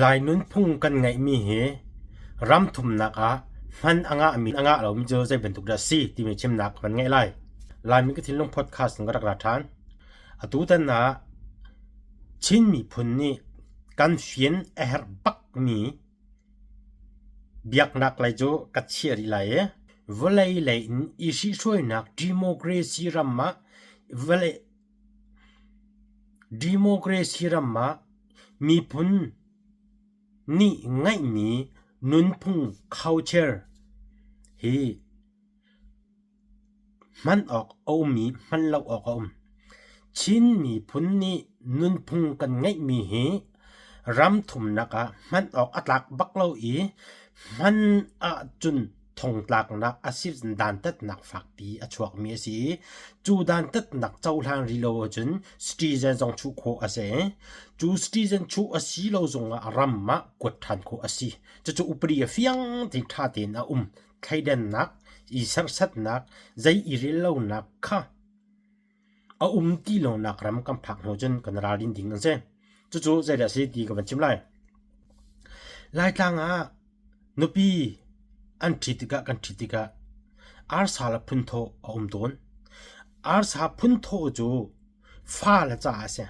Lai nunphung kan ngeihmi hi ram thumnak ah hman a ngahmi a ngah lomi cu zei bantuk dah a si timi chimnak kan ngeih lai. Laimi ka thinlung podcast in ka rak ra ṭhan. Atutan ah Chin miphun nih kan fian a herh bakmi biaknak lei cu ka chiah rih lai i vawlei lei in i hrihhruainak democracy ram ah vawlei democracy ram ah miphun nih ngeihmi nunphung culture hi hman awk a um i hman lo awk a um. Chin miphun nih nunphung kan ngeihmi hi ram thumnak ah hman awk a tlak bak lo i hman ahcun thongtlaknak a si dantatnak fakpi a chuakmi a si i cu dantatnak cohlan rih lo ahcun citizen zong chuh khawh a si. Cu citizen chuh a si lo zongah ram ah kuat ṭhan khawh a si. Cucu upadi a fiang tein ṭha tein a um. Thleidannak, i serhsatnak, zei i rel lonak kha a um ti lonak ram kan phak hnu cun kan ralrin ding an si. Cucu zeidah a si ti ka van chim lai. Laitlang ah nupi an ṭhit tikah kan ṭhit tikah arsa le phunthawh a um tawn. Arsa phunthawh cu fale caah a si.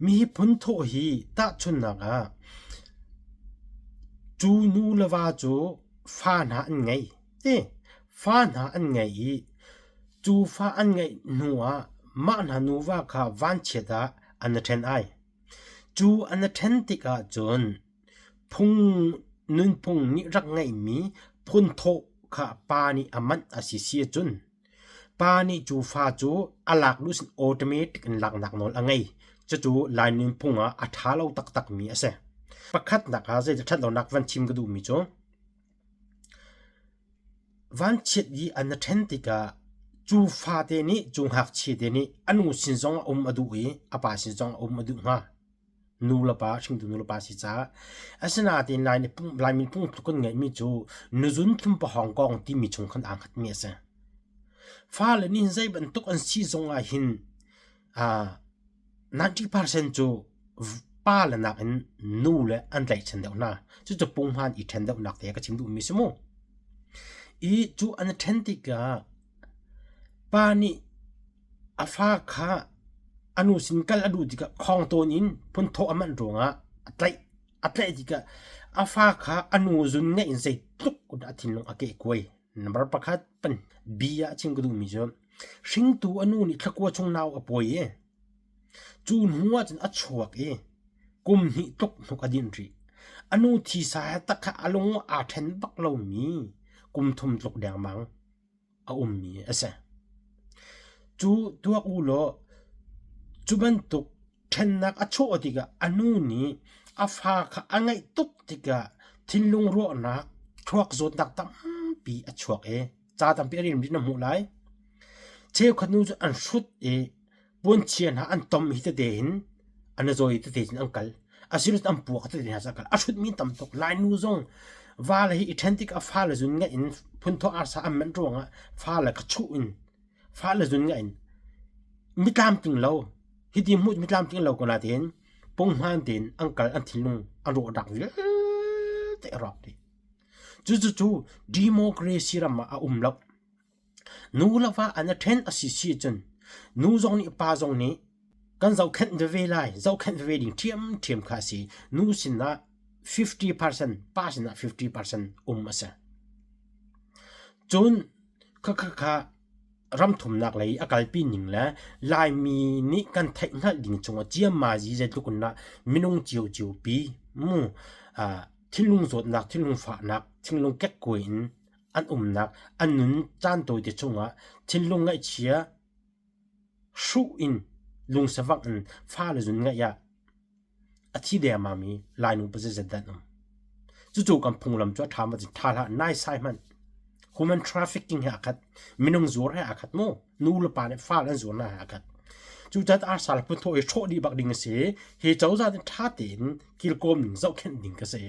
Mi phunthawh hi tahchunhnak ah cu nu le va cu fa hna an ngei ti. Fa hna an ngei i cu fa an ngeih hnuah mah hna nuva kha vanchiat ah an i ṭhen ai. Cu an i ṭhen tikah cun phung nunphung nih rak ngeihmi phunthawh kha pa nih a manh a si si ahcun pa nih cu fa cu a lak duh sin automatic in laknak nawl a ngei. Cucu Lai nunphung ah a ṭha lo taktakmi a si. Pakhatnak ah zeidah ṭhat lonak van chim ka duhmi cu Vanchiat i an i ṭhen tikah cu fate nih cu ngakchia te nih a nu sin zongah um a duh i a pa sin zongah um a duh hnga. Nu le pa, hringtu nu le pa si caah. Asinain Laimi phungthluk kan ngeihmi cu nuzun thlum pa Hong Kong timi chung khan aa hngatmi a si. Fale nih zei bantuk an si zongah hin 90% cu pa le nakin nu le an tlaihchan deuh hna. Cucu punghman i ṭhen deuhnak te ka chim duhmi si mu. I cu an i ṭhen tikah pa nih a fa kha a nu sin kal a duh tikah khawng tawn in phunthawh a manh ruangah a tlaih. A tlaih tikah a fa kha a nu zun ngeih in zeitluk in a thinlung a kehkuai. Number pakhat pan B ah chim ka duhmi cu hringtu a nu nih thlakua chung nau a pawi i cu hnu ah cun a chuak i kum hnih tluk hnuk a dinh rih. A nu thisa he tak kha a lung aa ṭhen bak lomi kum thum tluk dengmang a ummi a si. Cu tuak u law cu bantuk Ṭhennak a chuah tikah a nu nih a fa kha a ngaih tuk tikah thinlung ruahnak, thluak zawtnak tampi a chuak i ca tampi a rin na hmuh lai. Cheukhat nu cu an hrut i puanchia hna an tom hi tete hin an i zawi tete cun an kal. Asinain an puak tete hna cu an kal. A hrutmi tam tuk. Lainu zong vale hi i ṭhen tikah fale zun ngaih in phunthawh arsa an manh ruangah fale kha chuh in fale zun ngaih in mitlamtling lo Hiti hmuh mi tlamtling lo ko nain punghman tein an kal an thinlung a rawhnak vialte a rawk dih. Cucu democracy ram ah a um lo. Nu le va an i ṭhen a si si cun nu zong nih pa zong nih kan zohkhenh veve lai, zohkhenh veve ding ṭhiamṭhiam kha a si. Nu sinah 50%, pa sinah 50% um a si. Cun khakha ramthumnak lei a kalpi ning le Laimi nih kan theihhngalh ding cungah ciammazi zeitluk in dah minung ciocio pi mu thinlung zawtnak, thinlung fahnak, thinlung kekkuai in an umnak, an nun caan tawite chungah thinlung ngaihchia hruh in lungsavangh in fale zun ngaih ah A thi dengmangmi Lainu pazeizat dah an um. Cucu kan phunglam cu a ṭha maw ṭha hlah naisai hmanh. Human trafficking he aa khat. Minung zuar he aa khat mu. Nu le pa nih fale an zuarnak he aa khat. Cucaah arsa le phunthawh hi hrawh dih bak ding a si. Hi cozah nih ṭha tein kilkawm ning zohkhenh ding ka si.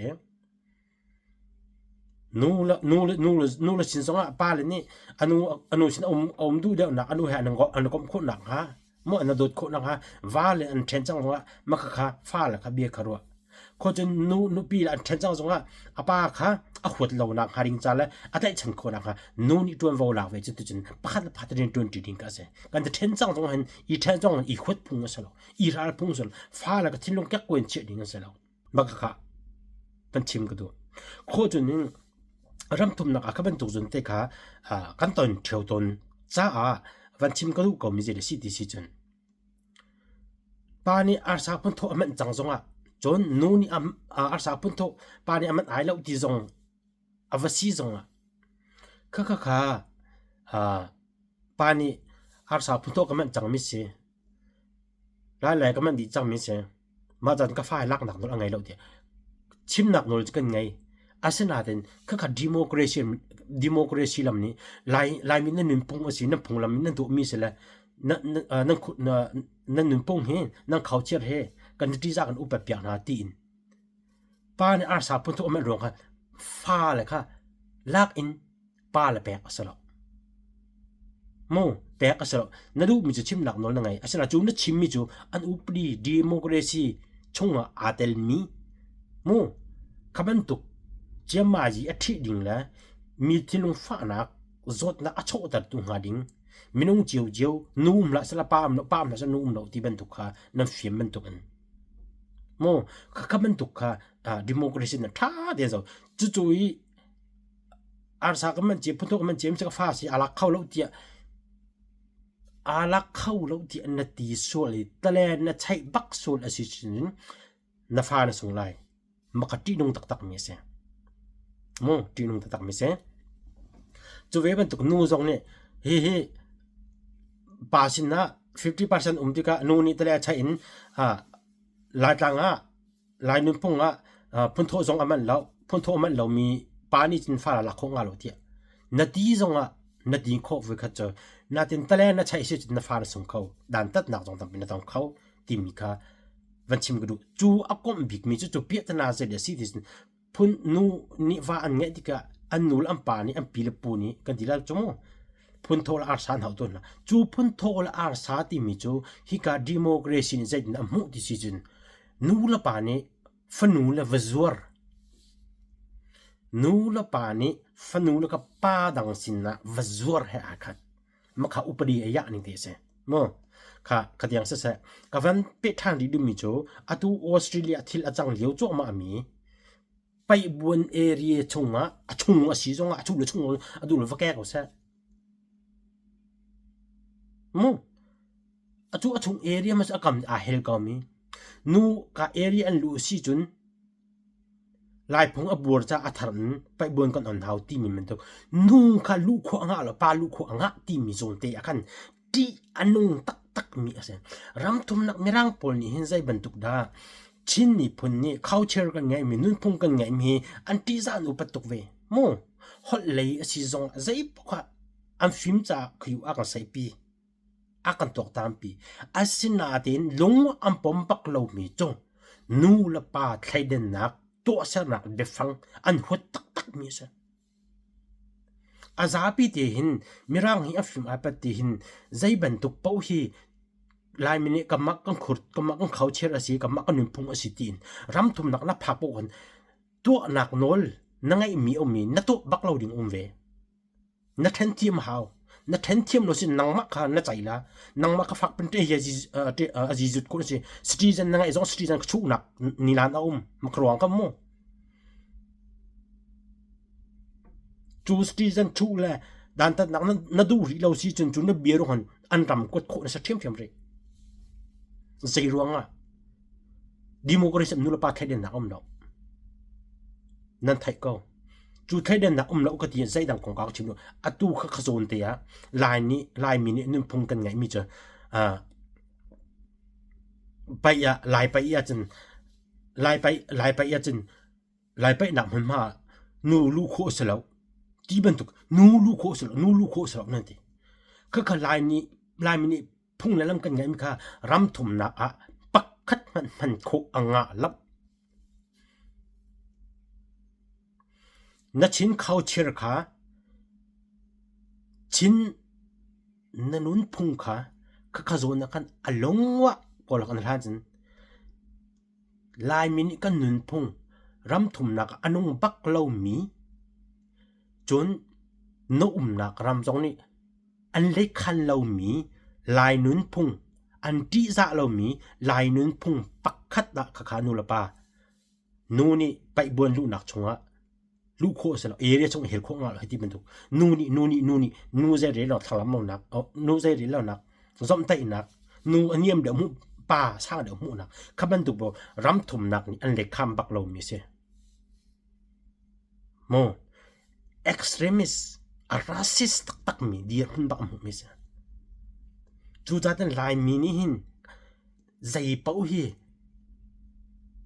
Nu le nu le nu le nu le sin zongah pale nih a nu a nu sin a um a um duh deuhnak a nu he an an komh khawh nakhnga. Maw na dawt khawh nakhnga va le an ṭhen cang zongah mah khakha fale kha bia kha ruah. Khua cun nu nupi le an ṭhen cang zongah a pa kha a huat lonak hnga ding ca le a tlaihchan khawh nakhnga nu nih ṭuanvo lak ve cu tucun pakhat le pakhat rian ṭuanṭi ding kha a si. Kan ṭhen cang zong hin i ṭhen zong i huat phung a si lo. I ral phung a si lo. Fale ka thinlung kekkuai in chiah ding a si lo. Mah khakha kan chim ka duh. Khua cun in ram thumnak ah kha bantuk zun te kha kan ton ṭheo tawn caah van chim ka duh ko mi zei le si ti si cun pa nih arsa phunthawh a manh cang zongah cun nu nih arsa phunthawh pa nih a manh ai lo ti zong a va si zongah khakha kha pa nih arsa phunthawh ka manh cangmi si Lai le ka manh dih cangmi si. Mah caan ka fa hi laknak nawl a ngei lo tiah chimnak nawl cu kan ngei. Asinain khakha democracy democracy lam nih Lai Laimi nan nunphung a si, nan phunglam in nan tuahmi si le na na nan na nan nunphung hi nan culture he kan ṭihzah kan upat piak hna tiin pa nih arsa phunthawh a manh ruang kha fale kha lak in pa le pek a si lo. Mu pek a si lo. Na duhmi cu chimnak nawl na ngei. Asinain cu na chimmi cu an upadi democracy chungah aa telmi mu kha bantuk ciammazi a ṭhih ding le mi thinlung fahnak zawtnak a chawhtertu hnga ding minung ciocio nu um hlah sehla pa um lo pa um hlah sehla nu um lo ti bantuk kha nan fiam bantuk in mu kha kha bantuk kha democracy na ṭha te zo cucu i Arsa ka manh cia phunthawh ka manh cia ka fa si aa lak kho lo tiah aa lak kho lo tiah na ti sual i tale na chaih bak sual a si cun na fa na sung lai. Maka ṭihnung taktak mi a si. Mu ṭihnung taktak mi si. Cu ve bantuk nu zong nih hihi pa sinah 50% um tikah nu nih tale a chaih in Laitlang ah Lai nunphung ah phunthawh zong a manh lo. Phunthawh a manh lomi pa nih cun fa lak khawh hnga lo tiah na ti zongah na ti khawh voikhat cu natin tale na chaih si cun na fa na sung kho dantatnak zong tampi na tong kho timi kha van chim ka duh. Cu a komh bikmi cu cu piahtana zei le si ti cun phun nu nih va an ngeih tikah an nu le an pa nih an pi le pu nih kan ti lai cu mu phunthawh le arsa an hauh tawn hna. Cu phunthawh le arsa timi cu hika democracy nih zeitin a hmuh ti si cun Nu le pa nih fanu le va zuar. Nu le pa nih fanu le ka pa dang sinah va zuar he aa khat. Makha upadi a yah ning te a si. Mu kha khatiang siseh ka van peh ṭhan rih duhmi cu atu Australia thil a cang lio cuahmah mi paihbuan area chungah a chung a si zongah a chung le chung a duh le va kek ko seh. Mu Atu a chung area mas a kam aa hel ko mi. Nu ka area an luh si cun Laiphung a buar ca a thar in paihbuan kan on hau timi bantuk nu kha luh khawh a ngah lo pa luh khawh a ngah timi zawn te ah khan ṭih a nung taktak mi a si. Ramthumnak Mirang pawl nih hin zei bantuk dah Chin miphun nih culture kan ngeihmi nunphung kan ngeihmi hi an ṭihzah an upat tuk ve. Mu holh lei a si zong zei paoh ah an fim caah khuyu a kan saihpi. A kan tuaktanpi. Asinain lung an pom bak lomi cu nu le pa thleidannak tuahsernak biafang an huat taktakmi a si. A zapi te hin Mirang hi a fim ai pat ti hin zei bantuk paoh hi Laimi nih kanmah kan khur kanmah kan khauchir a si kanmah kan nunphung a si tiin ramthumnak na phak paoh khan tuahnak nawl na ngeihmi a um i na tuah bak lo ding um ve. Na ṭhen thiam a hau. Na ṭhen thiam lo sin nangmah kha na cai la. Nangmah kha fak pin ṭe hi a zizut ko na si. Citizen na ngeih zong citizen ka chuhnak nilan a um. Makruang kam mu. Cu citizen chuh le dantatnak na duh rih lo si cun cu na bia ruang an ram kuat khawh na si ṭhiamṭhiam rih. Zei ruangah democracy nu le pa thleidannak um lo. Nan theih ko. Cu thleidannak um lo ka ti zeidang kongkau chim lo. Atu kha kha zawn te ah Lai nih Laimi nih nunphung kan ngeihmi cu uh, paih ah Lai paih ah cun Lai paih Lai paih ah cun Lai paihnak hmunhma ah nu luh khawh a si lo ti bantuk nu luh khawh a si lo nu luh khawh a si lo nan ti. Khakha Lai nih Laimi nih phung le lam kan ngeihmi kha ram thumnak ah pakhat hmanh hman khawh a ngah lo. Na Chin khauchir kha Chin na nunphung kha. Khakha zawn ah khan a lungwah kawl an hlan cun Laimi nih kan nunphung ram thumnak ah a nung bak lomi cun na umnak ram zong nih an leikhan lomi Lai nunphung an ṭihzah lomi Lai nunphung pakhat ah khakha nu le pa nu nih paihbuan luhnak chungah luh khawh a si lo area chung hel khawh nga lo hei ti bantuk nu nih nu nih nu nih nu zei rel lo thlanglam lonak nu zei rel lonak zomhtaihnak nu a niam deuh hmuh pa sang deuh hmuhnak kha bantuk bo ram thumnak nih an lekham bak lomi a si mu extremist a racist taktakmi dirhmun bak a hmuhmi a si cucaah Laimi nih hin zei paoh hi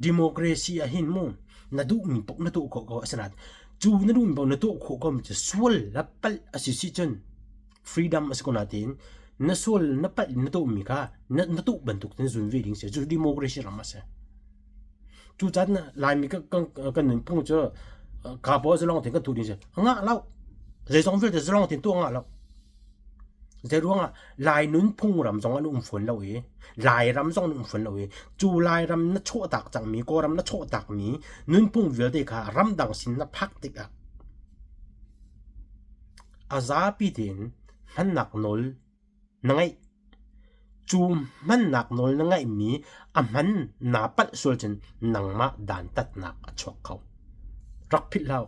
democracy ah hin mu na duhmi paoh na tuah khawh ko asinain cu na duhmi paoh na tuah khawh ko mi cu sual le palh a si si cun freedom a si ko nain na sual na palh na tuahmi kha na, na tuh bantuk in zun ve ding si cu democracy ram a si cucaah Laimi kan, kan, kan nunphung cu ka paoh zalong tein kan tuah ding si ngah lo zeizong vialte zalong tein tuah ngah lo Zeiruangah Lai nunphung ram zong an um fawn lo i Lairam zong an um fawn lo i cu Lairam na chuahtak cangmi Kawlram na chuahtakmi nunphung vialte kha ramdang sin na phak tikah a zapi tein hmannak nawl na ngeih. Cu hmannak nawl na ngeihmi a hman naa palh sual cun nangmah dantatnak a chuak kho. Rak philh hlah.